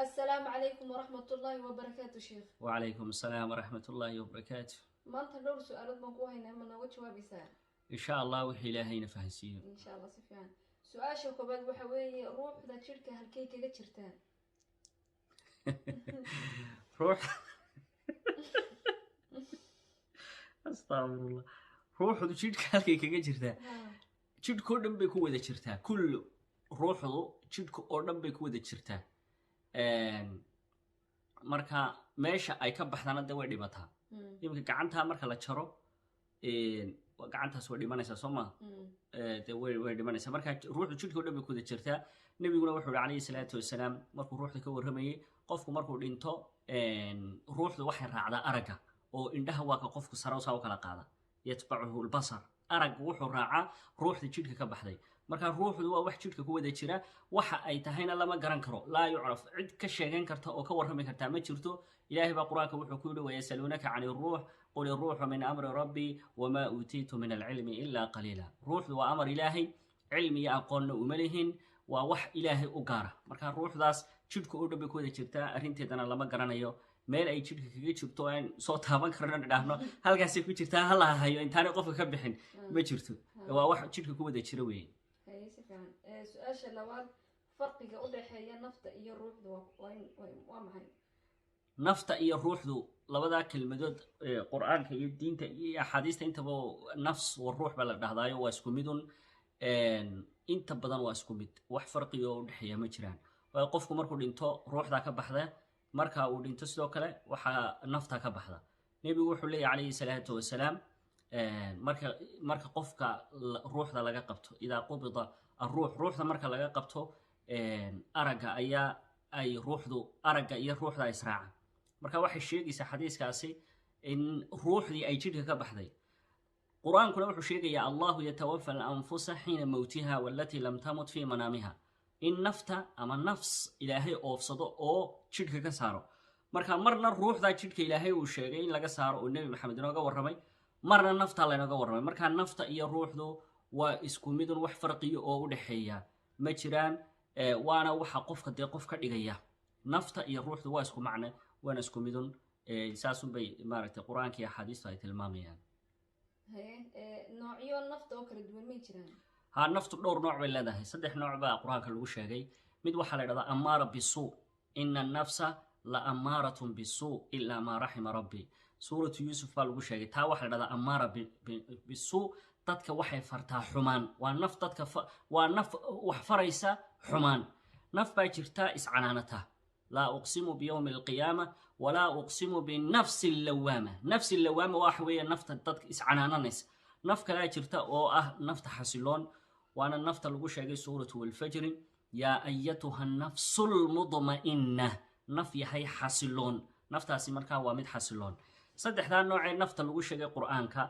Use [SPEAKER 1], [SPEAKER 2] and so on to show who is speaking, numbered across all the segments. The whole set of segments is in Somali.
[SPEAKER 1] Assalaamu calaykum waraxmatullaahi wabarakaatu, sheekh.
[SPEAKER 2] Wacalaykum asalaam waraxmatullaahi wabarakaatu.
[SPEAKER 1] Maanta dhowr su-aalood baan ku haynaa, ma nooga jawaabaysaa?
[SPEAKER 2] Insha Allah, wixii Ilaahayna fahansiiyo.
[SPEAKER 1] Insha Allah, si fiican. Su-aasha koobaad waxa weeye, ruuxda jidhka halkay kaga jirtaa?
[SPEAKER 2] Ruux, astaqfirullah, ruuxdu jidhka halkay kaga jirtaa? Jidhka oo dhan bay ku wada jirtaa. Kullu ruuxdu jidhka oo dhan bay ku wada jirtaa. Marka meesha ay ka baxdana de way dhimataa. Iminka gacantaa marka la jaro, gacantaas way dhimanaysaa, soo ma? Dee way dhimanaysaa. Marka ruuxdu jidhka o dhan bay ku wada jirtaa. Nebiguna wuxuu yidhi, calayhi salaatu wasalaam, markuu ruuxda ka warramayey, qofku markuu dhinto ruuxdu waxay raacdaa aragga, oo indhaha waa ka qofku sare saa u kala qaada, yatbacuhu lbasar, araggu wuxuu raacaa ruuxda jidhka ka baxday. Marka ruuxdu waa wax jidhka ku wada jira, waxa ay tahayna lama garan karo, laa yucraf, cid ka sheegan karta oo ka warrami kartaa ma jirto. Ilaahay baa Qur-aanka wuxuu ku yidhi: "Wayasaluunaka can iruux, qul iruuxu min amri rabbi, wamaa uutiitu min alcilmi ilaa qaliila." Ruuxdu waa amar Ilaahay, cilmi iyo aqoonna uma lihin, waa wax Ilaahay u gaara. Marka ruuxdaas jidhka oo dhan bay ku wada jirtaa, arrinteedana lama garanayo. Meel ay jidhka kaga jirto aan soo taaban karno, idhaahno halkaasay ku jirtaa, hala hayo intaanay qofka ka bixin, ma jirto. Waa wax jidhka ku wada jira weeye.
[SPEAKER 1] Haye, si fiican. Su-aasha labaad, farqiga u dhexeeya nafta iyo ruuxda waa maxay?
[SPEAKER 2] Nafta iyo ruuxdu, labadaa kelmadood, Qur-aanka iyo diinta iyo axaadiista intaba nafs wa ruux baa la dhahdaayo, waa isku midun. Inta badan waa isku mid, wax farqiga oo udhexeeya ma jiraan. Waayo qofku markuu dhinto ruuxdaa ka baxda, marka uu dhinto sidoo kale waxaa naftaa ka baxda. Nebigu wuxuu leeyahy, calayhi salaatu wasalaam, marka qofka ruuxda laga qabto, idaa qubida aruux, ruuxda marka laga qabto, aragga ayaa ay ruuxdu, aragga iyo ruuxda ay israacaan. Marka waxay sheegaysaa xadiiskaasi in ruuxdii ay jidhka ka baxday. Qur-aankuna wuxuu sheegayaa: "Allahu yatawafa alanfusa xiina mowtiha walatii lam tamut fii manaamiha", in nafta ama nafs Ilaahay oofsado oo jidhka ka saaro. Marka marna ruuxdaa jidhka Ilaahay uu sheegay in laga saaro oo Nebi Maxamed inooga warramay, marna naftaa laynooga warramay. Marka nafta iyo ruuxdu waa isku midun, wax farqiyo oo u dhexeeya ma jiraan. Waana waxa qofka dee qof ka dhigaya. Nafta iyo ruuxdu waa isku macne, waana isku midun. Saasunbay maaragtay Qur-aanka iyo axaadiistu ay tilmaamayaan.
[SPEAKER 1] Haye, noocyo nafta oo kala duwan may jiraan?
[SPEAKER 2] Haa, naftu dhowr nooc bay leedahay. Saddex nooc baa Qur-aanka lagu sheegay. Mid waxaa la dhahdaa amaara bisuu, ina annafsa la amaaratun bisuu ilaa maa raxima rabbi, Suuratu Yuusuf baa lagu sheegay. Taa waxaa la dhahdaa amaara bisuu, dadka waxay fartaa xumaan, waa naf dadka waa naf wax faraysa xumaan. Naf baa jirta iscanaanata: laa uqsimu biyowmi alqiyaama walaa uqsimu binafsi allawaama. Nafsi allawaama waxa weeye nafta dadka iscanaananaysa. Naf kalaa jirta oo ah nafta xasiloon, waana nafta lagu sheegay Suuratu Walfajri: yaa ayatuha nafsu lmudma'inna, naf yahay xasiloon. Naftaasi markaa waa mid xasiloon. Saddexdaa noocee nafta lagu sheegay Qur-aanka,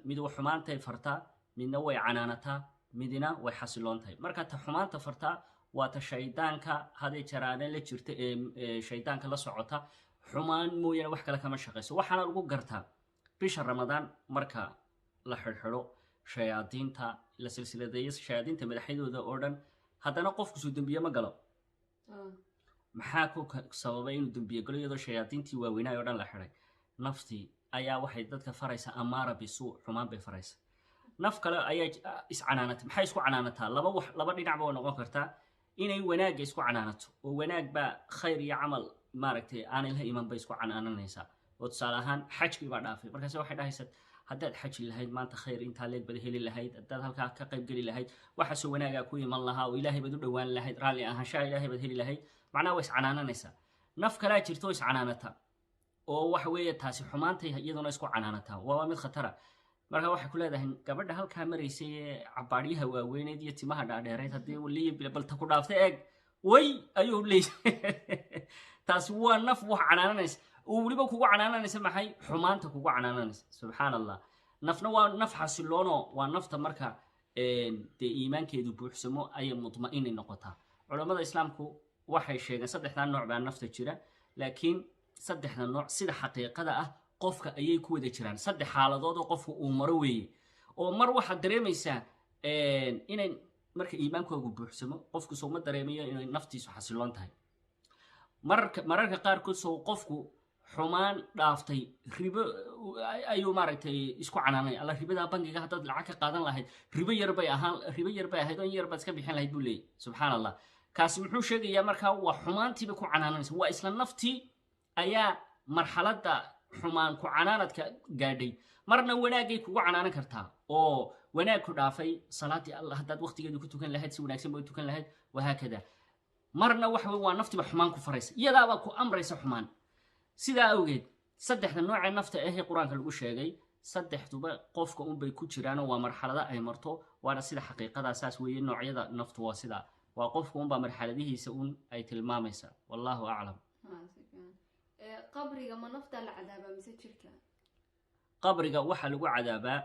[SPEAKER 2] mid wa xumaantay fartaa, midna way canaanataa, midna way xasiloon tahay. Marka ta xumaanta fartaa waa ta shaydaanka hadee jaraane la jirta ee shaydaanka la socota, xumaan mooyaane wax kale kama shaqayso. Waxaana lagu gartaa bisha Ramadaan marka la xidhxidho shayaadiinta, la silsiladeeyo shayaadiinta madaxyadooda oo dhan, haddana qofku suu dembiye ma galo. Maxaa ku sababay inuu dembiye galo iyadoo shayaadiintii waaweynaay oo dhan la xidhay? Naftii ayaa waxay dadka faraysaa amaara bisuu, xumaan bay faraysa. Naf kale ayaa iscanaanata. Maxay isku canaanataa? Laba wax, laba dhinacba way noqon kartaa: inay wanaagga isku canaanato oo wanaag baa khayr iyo camal maaragtay aanay la iman bay isku canaananaysaa, oo tusaale ahaan xajkii baa dhaafay, markaase waxay dhahaysaa: haddaad xaji lahayd maanta khayr intaa leeg baad heli lahayd, haddaad halkaa ka qayb geli lahayd waxaasoo wanaagaa ku iman lahaa, oo Ilaahay baad u dhowaan lahayd, raalli ahaanshaha Ilaahay baad heli lahayd. Macnaha way iscanaananaysaa. Naf kalaa jirta oo iscanaanata, oo waxa weeye taasi xumaantay iyaduna isku canaanataa, waa mid khatara. Marka waxay ku leedahay gabadha halkaa maraysay ee cabaadhyaha waaweyneed iyo timaha dhaadheereyd, haddii liyo balta ku dhaaftay eeg way ayuu leeyahay. Taasi waa naf wax canaananaysa, oo weliba kugu canaananaysa maxay? Xumaanta kugu canaananaysa, subxaan Allah. Nafna waa naf xasiloono, waa nafta marka dee iimaankeedu buuxsamo ayay mudma'ini noqotaa. Culammada Islaamku waxay sheegeen saddexdaa nooc baa nafta jira, laakiin saddexda nooc sida xaqiiqada ah qofka ayay ku wada jiraan. Saddex xaaladood oo qofku uu maro weeye, oo mar waxaad dareemaysaa inay marka iimaankoogu buuxsamo qofku sooma dareemayo inay naftiisu xasiloon tahay. Mararka qaarkood sow qofku xumaan dhaaftay, ribo ayuu maaragtay isku canaanay: "Alla, ribadaa bangiga haddaad lacag ka qaadan lahayd, ribo yar bay ahaan, ribo yar bay ahayd oo in yar baad iska bixin lahayd," buu leeyahy. Subxaan Allah, kaasi muxuu sheegayaa? Markaa waa xumaantiibay ku canaananaysa. Waa isla naftii ayaa marxaladda xumaan ku canaanadka gaadhay. Marna wanaagay kugu canaanan kartaa oo wanaag ku dhaafay, salaadii, "Allah, haddaad waqtigeedu ku tukan lahayd, si wanaagsan ba u tukan lahayd," wahaakada. Marna waxa wey waa naftiiba xumaan ku faraysa, iyadaabaa ku amraysa xumaan. Sidaa awgeed saddexda noocee nafta ahee Qur-aanka lagu sheegay, saddexduba qofka unbay ku jiraanoo waa marxalado ay marto, waana sida xaqiiqadaa. Saas weeye, noocyada naftu waa sidaa, waa qofka unbaa marxaladihiisa un ay tilmaamaysaa. Wallahu aclam.
[SPEAKER 1] Si fiican. Qabriga ma naftaa la cadaabaa mise jirka?
[SPEAKER 2] Qabriga waxaa lagu cadaabaa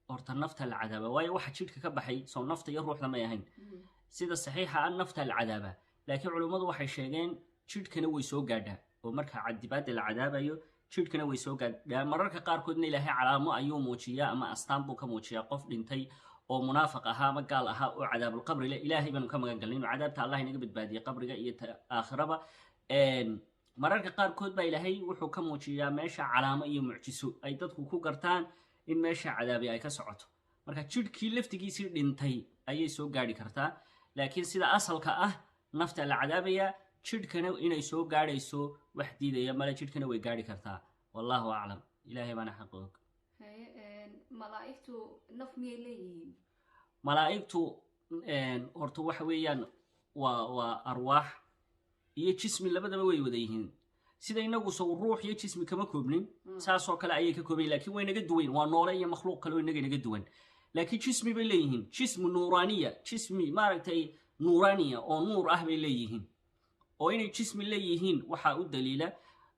[SPEAKER 2] horta nafta la cadaabaa, waayo waxa jidhka ka baxay soo nafta iyo ruuxda may ahayn? Sida saxiixa ah nafta la cadaabaa, laakiin culummadu waxay sheegeen jidhkana way soo gaadhaa, oo marka cadibaadda la cadaabayo jidhkana way soo gaadhaa. Mararka qaarkoodna Ilaahay calaamo ayuu muujiyaa ama astaan buu ka muujiyaa qof dhintay oo munaafiq ahaa ama gaal ahaa oo cadaabulqabri leh. Ilaahay baanu ka magan galnay inuu cadaabta Allah inaga badbaadiyey qabriga iyo ta aakhiraba. Mararka qaarkood baa Ilaahay wuxuu ka muujiyaa meesha calaamo iyo mucjiso ay dadku ku gartaan in meesha cadaabi ay ka socoto. Marka jidhkii laftigiisii dhintay ayay soo gaadhi kartaa, laakiin sida asalka ah nafta la cadaabayaa. Jidhkana inay soo gaadhayso wax diidaya male, jidhkana way gaadhi kartaa. Wallahu aclam, Ilaahay baana xaq og.
[SPEAKER 1] Haye, malaa'igtu naf miyay leeyihiin?
[SPEAKER 2] Malaa'igtu horta waxa weeyaan waa arwaax iyo jismi, labadaba way wada yihiin. Sida inagu sow ruux iyo jismi kama koobnin, saasoo kale ayay ka kooban yihin, lakiin way naga duwan. Waa noole iyo makhluuq kale oo inaga naga duwan, laakiin jismi bay leeyihiin, jismi nuuraaniya, jismi maaragtay nuuraaniya oo nuur ah bay leeyihiin. Oo inay jismi leeyihiin waxaa u daliila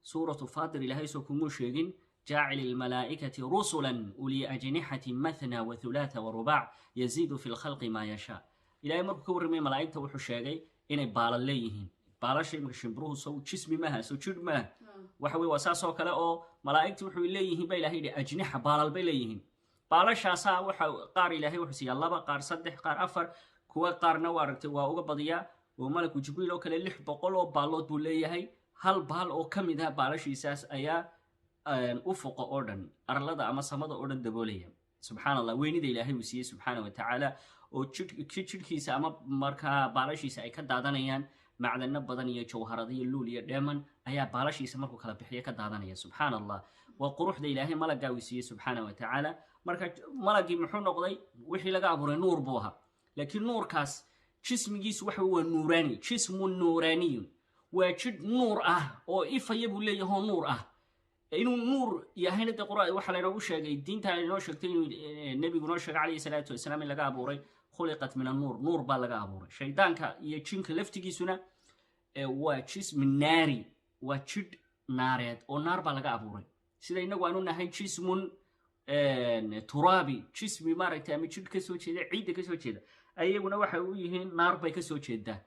[SPEAKER 2] Suuratu Faatir. Ilaahay soo kumuu sheegin: "جاعل الملائكة رسلا أولي أجنحة مثنى وثلاث ورباع يزيد في الخلق ما يشاء"? Ilaahay markuu ka warramay malaa'igta wuxuu sheegay inay baalal leeyihiin. Baalasha imika shimbiruhu sow jismi maaha? Sow jidh maaha? Waxa weye waa saas oo kale oo malaa'igta wuxuu leeyihiin ba Ilahay yidhi أجنحة, baalal bay leeyihiin. Baalashaasaa waxa qaar Ilaahay wuxuu siiyaa laba, qaar saddex, qaar afar, kuwa qaarna waa aragtay waa uga badiyaa, oo malaku Jibriil oo kale 600 oo baalood buu leeyahay. Hal baal oo ka mid ah baalashiisaas ayaa ufuqa oo dhan, arlada ama samada oo dhan daboolaya. Subxaan Allah, weynida Ilaahay uu siiyey subxaana wa tacaala, oo jidhkiisa ama markaa baalashiisa ay ka daadanayaan macdano badan iyo jawharado iyo luul iyo dheeman ayaa baalashiisa markuu kala bixiyo ka daadanaya. Subxaan Allah, waa quruxda Ilaahay malaggaa uu siiyey subxaana wa tacaala. Marka malagii muxuu noqday? Wixii laga abuuray nuur buu ahaa, laakiin nuurkaas jismigiisu waxa waa nuuraani, جسم نوراني, waa jidh nuur ah oo ifaya buu leeyahay oo nuur ah. Inuu nuur yahayna dee Qur-aan waxaa laynoogu sheegay, diinta laynoo sheegtay, inuu nebigu noo sheegay calayhi salaatu wasalaam in laga abuuray خلقت من النور, nuur baa laga abuuray. Shaydaanka iyo jinka laftigiisuna waa جسم ناري, waa jidh naareed oo naar baa laga abuuray. Sida inagu aanu nahay جسم ترابي, jismi maaragtay ama jidh kasoo jeeda ciidda kasoo jeeda, ayaguna waxay u yihiin naar bay kasoo jeedaa.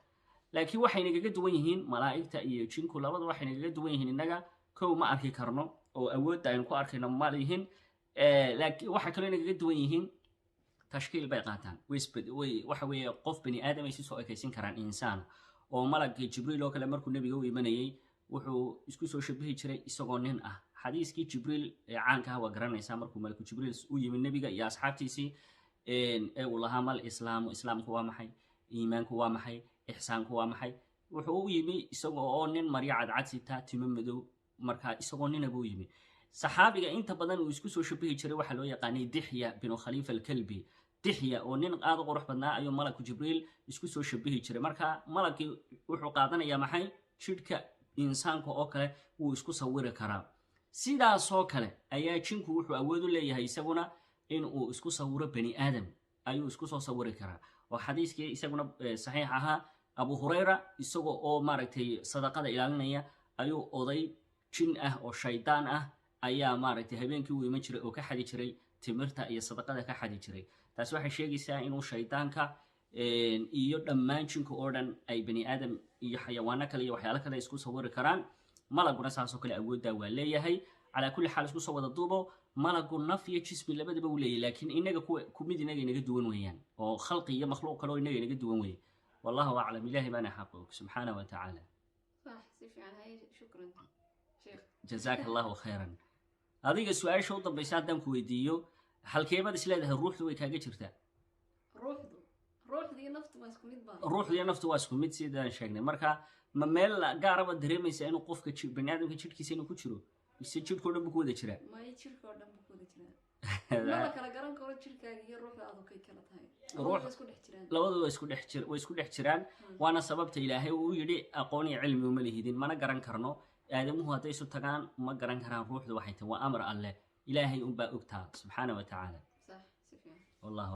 [SPEAKER 2] Laakiin waxay nagaga duwan yihiin malaa'igta iyo jinku, labada waxay nagaga duwan yihiin innaga kow ma arki karno oo awoodda aynu ku arkayno ma lihin. Laakiin waxay kaloo nagaga duwan yihiin tashkiil bay qaataan, way waxa weeye qof bani aadam ay si soo ekaysin karaan, insaan. Oo malagii Jibriil oo kale markuu nebiga u imanayey wuxuu isku soo shabihi jiray isagoo nin ah. Xadiiskii Jibriil ee caanka ah waa garanaysaa, markuu malaku Jibriil u yimid nebiga iyo asxaabtiisii ee uu lahaa: "ما الإسلام?" Islaamku waa maxay? Iimaanku waa maxay? Ixsaanku waa maxay? Wuxuu u yimi isagoo oo nin maryo cadcad sita, timo madow, markaa isagoo nina buu yimi. Saxaabiga inta badan uu isku soo shabihi jiray waxaa loo yaqaanay Dixya binu Khaliifa Alkalbi. Dixya oo nin aada u qurux badnaa ayuu malaku Jibriil isku soo shabihi jiray. Marka malagii wuxuu qaadanayaa maxay? Jidhka insaanka oo kale wuu isku sawiri karaa. Sidaasoo kale ayaa jinku wuxuu awood u leeyahay isaguna in uu isku sawiro bani aadam ayuu isku soo sawiri karaa. Oo xadiiskii isaguna saxiix ahaa, Abu Hurayra isagoo oo maaragtay sadaqada ilaalinaya ayuu oday jin ah oo shaydaan ah ayaa maaragtay habeenkii u iman jiray oo ka xadi jiray timirta iyo sadaqada ka xadi jiray. Taasi waxay sheegaysaa inuu shaydaanka iyo dhammaan jinka oo dhan ay bani aadam iyo xayawaano kale iyo waxyaalo kale isku sawiri karaan. Malaguna saasoo kale awooddaa waa leeyahay. Calaa kulli xaal, isku soo wada duubo, malagu naf iyo jismi labadaba uu leeyahay, laakiin inaga kuwa kumid inaga inaga duwan weeyaan, oo khalqi iyo makhluuq kale oo inaga inaga duwan weeye. Wallahu aclam, Ilahay baana xaq og subxaana wa tacaala.
[SPEAKER 1] Sax, si Fiican. Haye, shukran sheekh.
[SPEAKER 2] Jazaaka Allahu khayran. Adiga su-aasha u dambaysa haddaan ku weydiiyo, halkeebaad is leedahay ruuxdu way kaaga jirtaa?
[SPEAKER 1] Ruuxdu iyo naftu waa isku mid ba?
[SPEAKER 2] Ruuxdu iyo naftu waa isku mid sidaan sheegnay. Marka ma meel gaaraba dareemaysa inuu qofka bani aadamka jidhkiisa inuu ku jiro, mise jidhkao dhan buu ku wada jiraa?
[SPEAKER 1] May, jirka oo dhan buu ku wada jiraa. Ma la kala garan karo jirkaaga iyo ruuxdaadu kay kala tahay. Labadu way isku dhex jiraan.
[SPEAKER 2] Labadu waa isku dhex jir, way isku dhex jiraan. Waana sababta Ilaahay uu yidhi aqoon iyo cilmi uma lihidin, mana garan karno. Aadamuhu hadday isu tagaan ma garan karaan ruuxdu waxay tahay. Waa amar Alleh, Ilaahay unbaa ogtaa subxaana wa tacaala.
[SPEAKER 1] Sax, si fiican.
[SPEAKER 2] Wallahu.